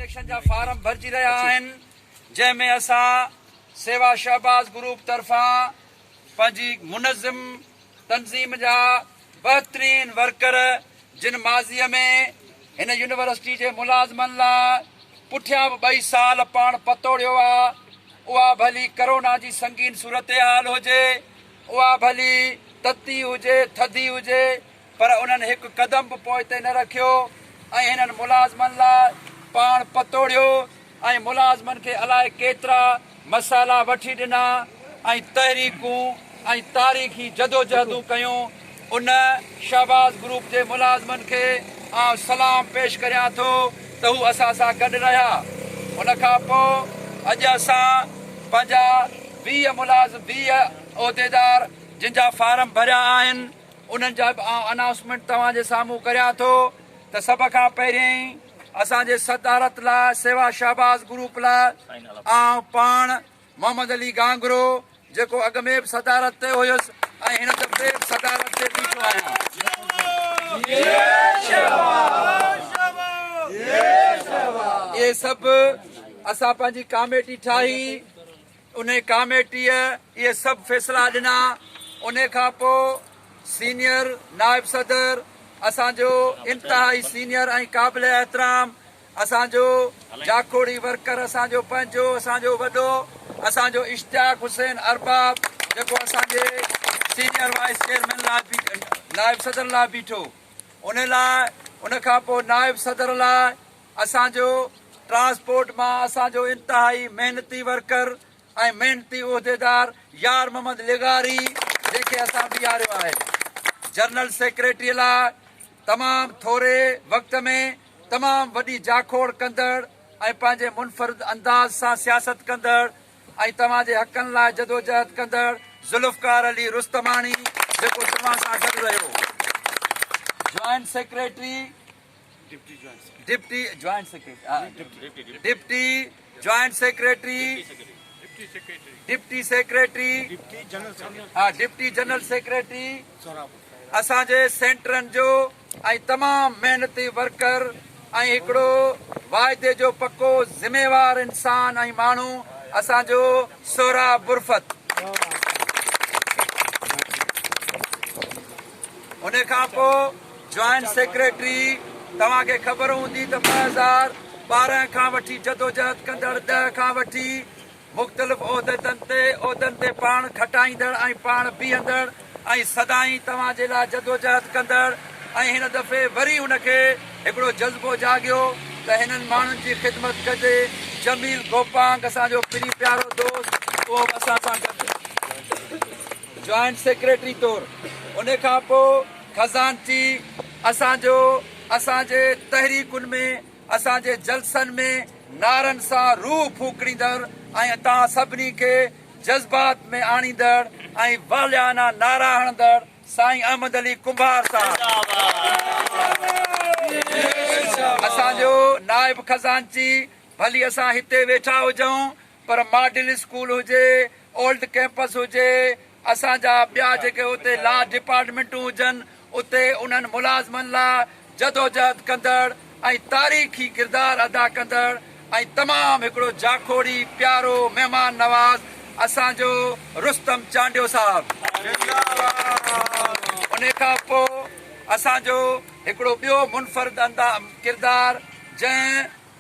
Election جا form ڀرجي رهيا آهن جنهن ۾ اسان سيوا شهباز گروپ طرفان پنهنجي منظم تنظيم جا بهترين ورڪر جن ماضي ۾ هن يونيورسٽي جي ملازمن لاء پٺيان به ٻئي سال پاڻ پتوڙيو آ اها ڀلي ڪرونا جي سنگين صورتحال هجي اها ڀلي تتي هجي ٿڌي هجي پر انهن هڪ قدم به پوئتي نه رکيو ۽ هنن ملازمن لاء پاڻ پتوڙيو ۽ ملازمن کي الائي ڪيترا مسئلا وٺي ڏنا ۽ تحريڪون ۽ تاريخي جدوجهدون ڪيون. ان شهباز گروپ جي ملازمن کي آئون سلام پيش ڪريان ٿو ته هو اسان سان گڏ رهيا. ان کان پوء اڄ اسان پنهنجا 20 ملازم 20 عهديدار جن جا فارم ڀريا آهن انهن جا به آئون انائونسمينٽ توهان جي سامهون ڪريان ٿو ته سڀ کان پهريائين اسان جي صدارت لاء سيوا شهباز گروپ لاء آئون پاڻ محمد علي گانگرو جيڪو اڳ ۾ به صدارت تي هيس ۽ هن دفعي به صدارت تي بيٺو آهيان. اهي سڀ اسان پنهنجي ڪاميٽي ٺاهي. انهي ڪاميٽيء اهي سڀ فيصلا ڏنا. انهي کان پوء سينيئر نائب صدر اسان جو انتهائي سينيئر ۽ قابل احترام اسان جو جاکوڙي ورڪر اسان جو پنهنجو اسان جو وڏو اسان جو اشتياق حسين ارباب جيڪو اسان جي سينيئر وائيس چيئرمين لاء نائب صدر لاء بيٺو انهي لاء ان کان پوء نائب صدر لاء اسان جو ٽرانسپورٽ مان اسان جو انتهائي محنتي ورڪر ۽ محنتي عهديدار يار محمد لغاري جنهن کي اسان بيهاريو آهي جنرل سيڪريٽري لاء تمام ٿوري وقت ۾ تمام وڏي جاکوڙ ڪندڙ ۽ پنهنجي منفرد انداز سان سياست ڪندڙ ۽ توهان جي حقن لاء جدوجهد ڪندڙ ذوالفقار علي رستماڻي جيڪو توهان سان گڏ رهيو joint secretary deputy joint secretary deputy joint secretary deputy secretary ها ڊپٽي جنرل سيڪريٽري اسان جي سينٽرن جو ۽ تمام محنتي ورڪر ۽ هڪڙو واعدي جو پڪو ذميوار انسان ۽ ماڻهو اسان جو سهراب برفت ان کان پوء جوائنٽ سيڪريٽري توهان کي خبر هوندي ته 2012 کان وٺي جدوجهد ڪندڙ 10 کان وٺي مختلف عهدن تي عهدن تي پاڻ کٽائيندڙ ۽ پاڻ بيهندڙ ۽ سدائين توهان جي لاء جدوجهد ڪندڙ ۽ هن دفعي وري ان کي هڪڙو جذبو جاڳيو ته هنن ماڻهن جي خدمت ڪجي جميل گوپانگ اسان جو پرين پيارو دوست اهو به اسان سان گڏ جوائنٽ سيڪريٽري طور ان کان پوء خزانچي اسان جو اسان جي تحريڪن ۾ اسان جي جلسن ۾ نعرن سان روح ڦوڪڻيندڙ ۽ توهان سڀني کي جذبات ۾ آڻيندڙ ۽ واليانه نعرا هڻندڙ سائين احمد علي ڪنڀار صاحب اسان جو نائب خزانچي ڀلي اسان هتي ويٺا هجون پر ماڊل اسڪول هجي، اولڊ ڪيمپس هجي، اسان جا ٻيا جيڪي اتي لا ڊپارٽمينٽون هجن، اتي انهن ملازمن لا جدوجهد ڪندڙ ۽ تاريخي ڪردار ادا ڪندڙ ۽ تمام هڪڙو جاکوڙي، پيارو، مهمان نواز اسان جو رستم چانڊيو صاحب. انهي کان پوء اسان جو هڪڙو ٻيو منفرد ڪردار جنهن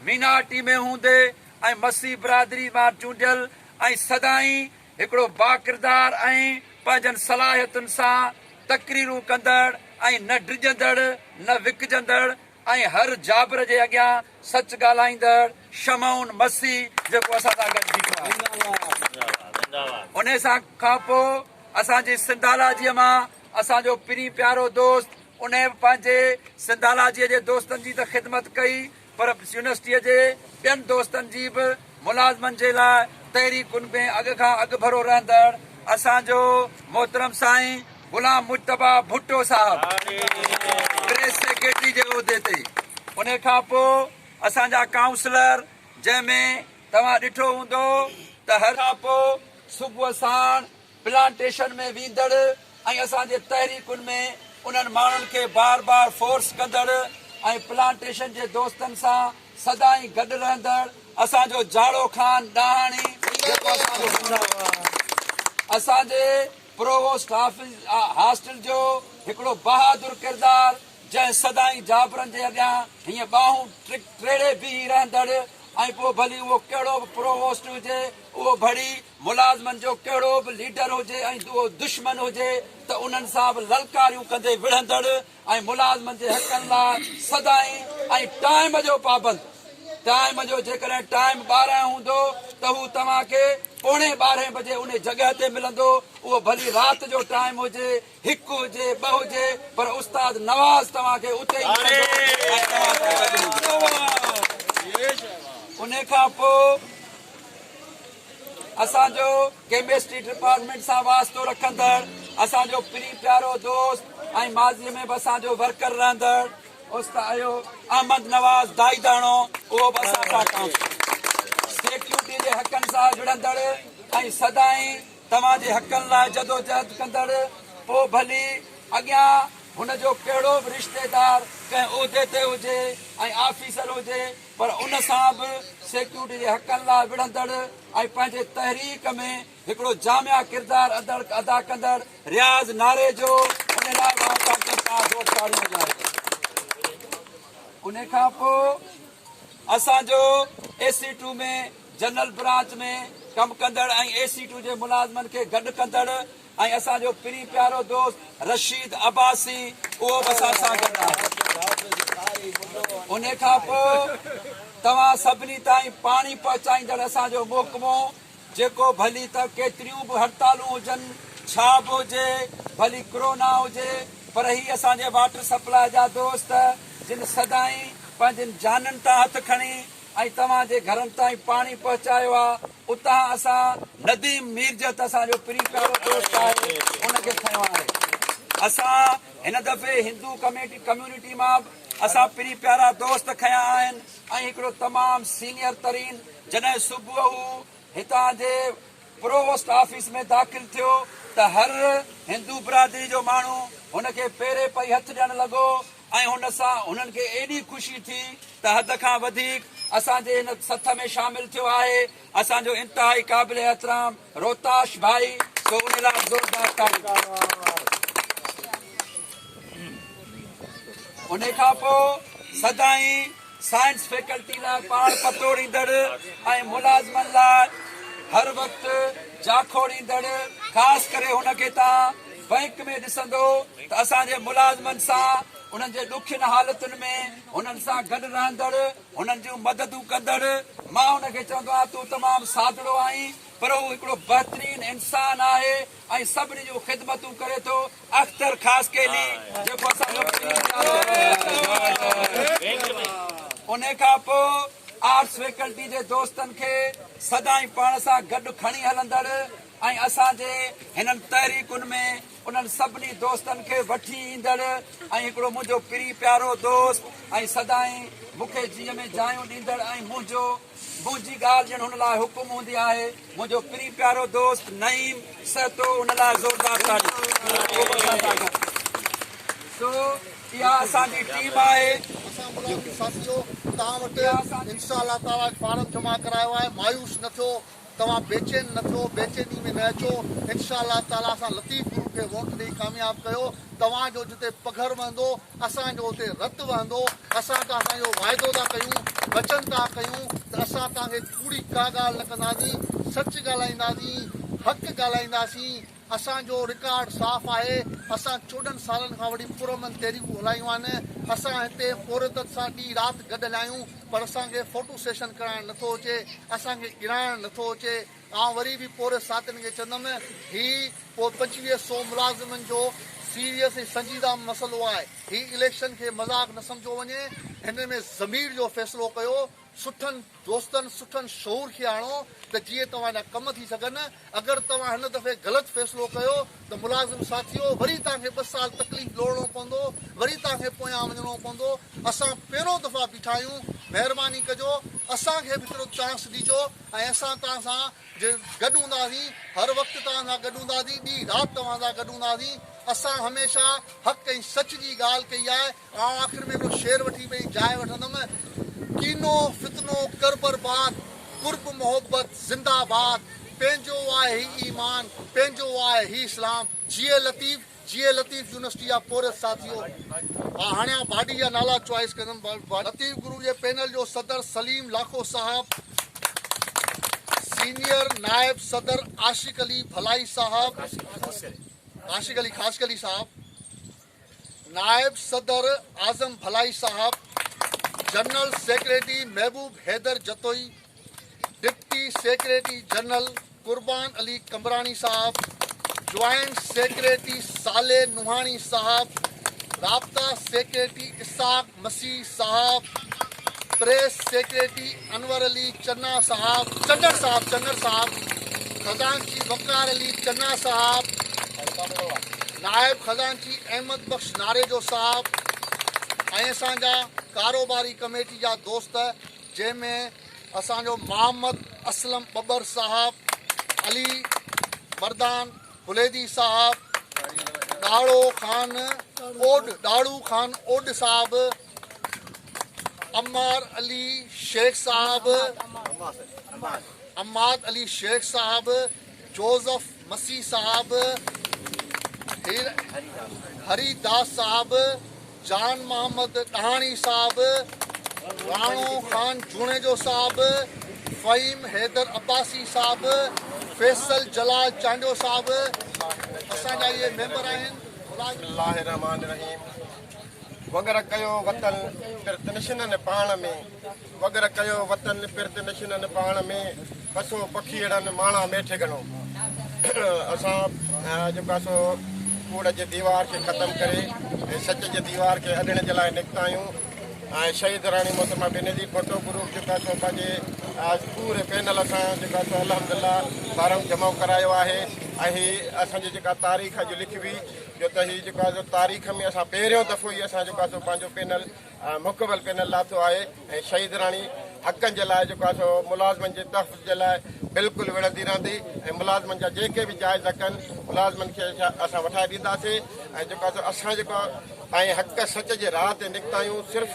مينارٽي ۾ هوندي ۽ مسيح برادري مان چونڊيل ۽ سدائين هڪڙو باڪردار ۽ پنهنجن صلاحيتن سان تقريرون ڪندڙ ۽ نه ڊڄندڙ نه وڪجندڙ ۽ هر جابر جي اڳيان سچ ڳالهائيندڙ شمعون مسيح جيڪو اسان سان گڏ بيٺو آهي. انهي سان کان پوء اسان جي سنڌالاجيء مان اسان جو پرين پيارو دوست انهي به پنهنجي سنڌالاجيء جي دوستن جي ته خدمت ڪئي پر يونيورسٽيء جي ٻين دوستن جي به ملازمن جي لاء تحريڪن ۾ اڳ کان اڳڀرو رهندڙ اسان جو محترم سائين غلام مجتبيٰ ڀٽو صاحب پريس سيڪريٽري جي عهدي تي انهي کان پوء اسان جا ڪائونسلر جنهن ۾ توهان ڏٺو هوندو ته هر کان پوء صبح ساڻ پلانٽيشن ۾ ويندڙ ۽ اسان جي تحريڪن ۾ انهن ماڻهن کي بار بار فورس ڪندڙ ۽ پلانٽيشن جي دوستن سان سدائين گڏ رهندڙ اسان جو جاڙو خان ڏاهاڻي جيڪو اسان جو اسان جي پرووسٽ هاسٽل جو هڪڙو بهادر ڪردار جنهن سدائين جابرن جي اڳيان هيئن ٻانهون ٽيڙي بيهي رهندڙ ۽ پوء ڀلي اهو ڪهڙو به پرووسٽ هجي، اهو ڀڙي ملازمن جو ڪهڙو به ليڊر هجي ۽ اهو دشمن هجي ته انهن سان به للڪاريون ڪندي وڙهندڙ ۽ ملازمن جي حقن لاء سدائين ۽ ٽائيم جو پابند. ٽائيم جو جيڪڏهن ٽائيم 12 هوندو ته هو توهان کي پوڻي ٻارهين بجي انهي جڳهه تي ملندو، اهو ڀلي رات جو ٽائيم هجي، هڪ هجي ٻه هجي پر استاد نواز توهان کي اتي ئي ملندو ۽ توهان سان گڏ هوندو. انهي کان پوء اسان جو ڪيمسٽري ڊپارٽمينٽ سان واسطو رکندڙ اسان جو پرين پيارو دوست ۽ ماضي ۾ به اسان جو ورڪر رهندڙ استاد احمد نواز دائيداڻو اهو به اسان سان ڪائونسلر سيڪيورٽي جي حقن سان وڙهندڙ ۽ سدائين توهان جي حقن لاء جدوجهد ڪندڙ، پوء ڀلي اڳيان هن جو ڪهڙو به رشتيدار ڪنهن عهدي تي هجي ۽ آفيسر هجي پر ان سان به سيڪيورٽي جي حقن لاء وڙهندڙ ۽ پنهنجي تحريڪ ۾ هڪڙو جامع ڪردار ادا ڪندڙ رياض ناريجو ان لاء به آئون توهان کي توهان زور تاڙيون وڄايو. ان کان پوء اسان جو اي سي ٽو ۾ جنرل برانچ ۾ ڪم ڪندڙ ۽ اي سي ٽو جي ملازمن کي گڏ ڪندڙ ۽ اسان جو پرين پيارو دوست رشيد عباسي اهو به اسان سان گڏ آهي. انهي کان پوء توهان سڀني تائين پاڻي پهچائيندڙ اسان جو محڪمو جيڪو ڀلي ته ڪيتريون به هڙتالون هجن، ڇا به هجي، ڀلي ڪرونا هجي پر هي اسان جي واٽر سپلاء جا دوست جن سدائين پنهنجين جانين تان هٿ کڻي ۽ توهان جي گهرن تائين پاڻي پهچايو آ، اتان اسان نديم ميرجت اسان جو پرين پيارو دوست آهي ان کي کنيو آهي. اسان هن دفعي هندو ڪميٽي ڪميونٽي مان به اسان پرين پيارا دوست کنيا آهن ۽ هڪڙو تمام سينيئر ترين جڏهن صبح هو هتان جي پرووسٽ آفيس ۾ داخل ٿيو ته هر هندو برادري جو ماڻهو هن کي پيري پئي هٿ ڏيڻ لڳو ۽ هن سان هنن کي ايڏي خوشي ٿي ته حد کان وڌيڪ اسان جي هن سٿ ۾ شامل ٿيو آهي اسان جو انتهائي قابل احترام روتاش ڀائي سو ان لاء به زوردار تاڙيون. انهي کان پوء سدائين سائنس فيڪلٽي لاء پاڻ پتوڙيندڙ ۽ ملازمن لاء هر وقت جاکوڙيندڙ خاص ڪري هن کي تان بئنڪ ۾ ڏسندو ته اسان جي ملازمن سان انهن جي ڏکين حالتن ۾ هنن سان گڏ رهندڙ هنن جون مددون ڪندڙ مان هن کي چوندو آهيان تون تمام سادڙو آهين پر هو هڪڙو بهترين انسان آهي ۽ سڀني جون خدمتون ڪري ٿو اختر خاصخيلي جيڪو اسان جو انهي کان پوء آرٽس فيڪلٽي جي دوستن کي سدائين پاڻ سان گڏ کڻي هلندڙ ۽ اسان جي هنن تحريڪن ۾ انهن سڀني دوستن کي وٺي ايندڙ ۽ هڪڙو منهنجو پرين پيارو دوست ۽ سدائين مون کي جيء ۾ جايون ڏيندڙ ۽ منهنجو منهنجي ڳالهه ڄڻ هن لاء حڪم هوندي آهي منهنجو پرين پيارو دوست نعيم سهتو ان لاء زوردار تاڙيون. سو اها اسان جي ٽيم آهي. اسان ملازم ساٿيو توهان وٽ انشاء الله تعالي فارم جمع ڪرايو آهي مايوس نه ٿيو. توهان بيچين نه ٿيو، بيچيني ۾ نه اچو، انشاء الله تعالي اسان لطيف گرو کي ووٽ ڏئي ڪامياب ڪيو، توهان جو جتي پگهر وهندو، اسان جو اتي رت وهندو، اسان توهان سان اهو واعدو ٿا ڪيون، وچن ٿا ڪيون ته اسان توهان کي ڪوڙي ڪا ڳالهه نه ڪنداسين، سچ ڳالهائينداسين، حق ڳالهائينداسين. اسان جو رڪارڊ صاف آهي، اسان 14 سالن کان وٺي پرامن تحريڪون هلايون آهن، اسان هتي پورهيتن سان ڏينهن رات گڏ هليا آهيون پر اسان کي فوٽو سيشن ڪرائڻ نٿو اچي، اسان کي ڳڻائڻ نٿو اچي، آئون وري به پورهيت ساٿين کي چوندم هي پوء 25 سو ملازمن جو سيريس ۽ سنجيده مسئلو آهي، هي اليڪشن کي مذاق نه سمجهيو وڃي، هن ۾ ضمير جو فيصلو ڪيو، سٺن دوستن سٺن شعور کي آڻو ته جيئن توهان جا ڪم ٿي سگهن، اگر توهان هن دفعي غلط فيصلو ڪيو ته ملازم ساٿيو وري توهان کي ٻه سال تڪليف لوڙڻو پوندو، وري توهان کي پويان وڃڻو پوندو، اسان پهريون دفعا بيٺا آهيون، مهرباني ڪجو اسان کي به هڪڙو چانس ڏجو ۽ اسان توهان سان گڏ هونداسين، هر وقت توهان سان گڏ هونداسين، ڏينهن رات توهان سان گڏ هونداسين، اسان هميشه حق ۽ سچ جي ڳالهه ڪئي آهي. آئون آخر ۾ هڪڙو شعر وٺي پنهنجي جاء وٺندم. ڪينو فتنو ڪر برباد، قرب محبت زنده باد، پنهنجو آهي هي ايمان، پنهنجو آهي هي اسلام، جيئي لطيف، جيئي لطيف يونيورسٽي جا پورهيت ساٿيو. ها هاڻي آئون باڊي جا نالا چوائس ڪندم. لطيف گرو جي پينل جو صدر سليم لاکو صاحب، سينيئر نائب صدر عاشق علي ڀلائي صاحب، عاشق علي خاصخيلي صاحب، نائب صدر اعظم ڀلائي صاحب، general secretary Mehboob Haider Jatoi, deputy secretary general Qurban Ali Qambrani صاحب، جوائنٽ سيڪريٽري صالح نوحاڻي صاحب، رابطا سيڪريٽري اسحاق مسيح صاحب، پريس سيڪريٽري انور علي چنا صاحب، چنڙ صاحب، چنڙ صاحب، خزانچي وقار علي چنا صاحب، نائب خزانچي احمد بخش ناريجو صاحب ۽ اسان جا ڪاروباري ڪميٽي جا دوست جنهن ۾ اسان جو محمد اسلم ٻٻر صاحب، علي مردان بليدي صاحب، ڏاڙو خان اوڏ، ڏاڙو خان اوڏ صاحب، عمار علي شيخ صاحب، عماد علي شيخ صاحب، جوزف مسيح صاحب، هري داس صاحب، جان محمد ڏاهاڻي صاحب، راڻو خان جوڻيجو صاحب، فهيم حيدر عباسي صاحب، فيصل جلال چانڊيو صاحب اسان جا اهي ميمبر آهن. بسم الله الرحمٰن الرحيم وڳر ڪيو وطن پرت نشنن پاڻ ۾. وڳر ڪيو وطن پرت نشنن پاڻ ۾، پسو پکيئڙن ماڻا ميٺ گهڻو. اسان جيڪو آهي سو ڪوڙ جي ديوار کي ختم ڪري ۽ سچ جي ديوار کي اڏڻ جي لاء نڪتا آهيون ۽ شهيد راڻي محترمه بينظير ڀٽو گروپ جيڪو آهي سو پنهنجي پوري پينل سان جيڪو آهي سو الحمدلله فارم جمع ڪرايو آهي ۽ هي اسان جي جيڪا تاريخ اڄ لکبي جو ته هي جيڪو آهي سو تاريخ ۾ اسان پهريون دفعو ئي اسان جيڪو آهي سو پنهنجو پينل مقبل پينل لاٿو آهي ۽ شهيد راڻي حقن جي لاء جيڪو آهي سو ملازمن جي تحفظ جي لاء بلڪل وڙهندي رهندي ۽ ملازمن جا جيڪي به جائز حق آهن ملازمن کي اسان وٺائي ڏينداسين ۽ جيڪو آهي سو اسان جيڪو ۽ حق سچ جي راهه تي نڪتا آهيون صرف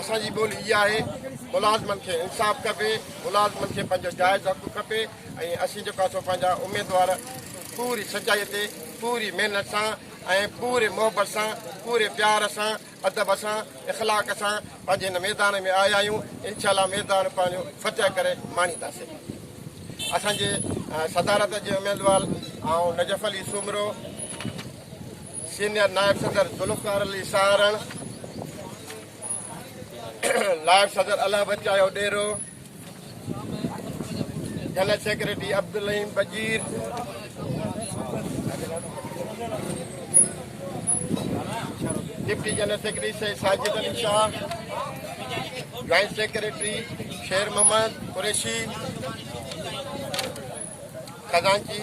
اسان جي ٻولي اها آهي ملازمن کي انصاف کپي ملازمن کي پنهنجو جائز حق کپي ۽ اسين جيڪو آهي سو پنهنجا اميدوار پوري سچائي تي پوري محنت سان ۽ پوري محبت سان پوري پيار سان ادب سان اخلاق سان پنهنجي هن ميدان ۾ آيا آهيون انشاء الله ميدان پنهنجو فتح ڪري ماڻينداسين اسان جي صدارت جي اميدوار آئون نجف علي سومرو سينيئر نائب صدر ذوالفقار علي سهارڻ نائب صدر Allah Bachayo Dero general secretary Abdulrahim Bajeer, deputy general secretary Syed Sajid Ali Shah, joint secretary Sher Muhammad Qureshi, خزانچي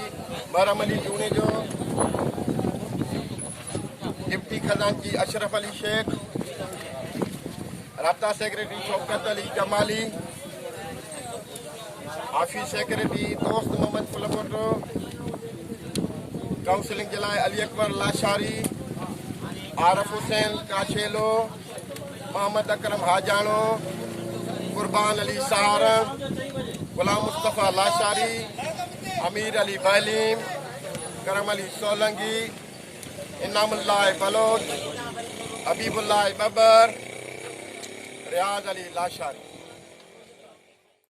محرم علي جوڻيجو، ڊپٽي خزانچي اشرف علي شيخ، رابطا secretary Shaukat Ali Jamali, office secretary Dost Muhammad Phulpoto, counselling جي لاء علي اڪبر لاشاري، عارف حسين ڪاشيلو، محمد اڪرم حاجاڻو، قربان علي سهارڻ، غلام مصطفيٰ لاشاري، امير علي بهليم، ڪرم علي سولنگي، انعام الله بلوچ، حبيب الله ٻٻر، رياض علي لاشاري.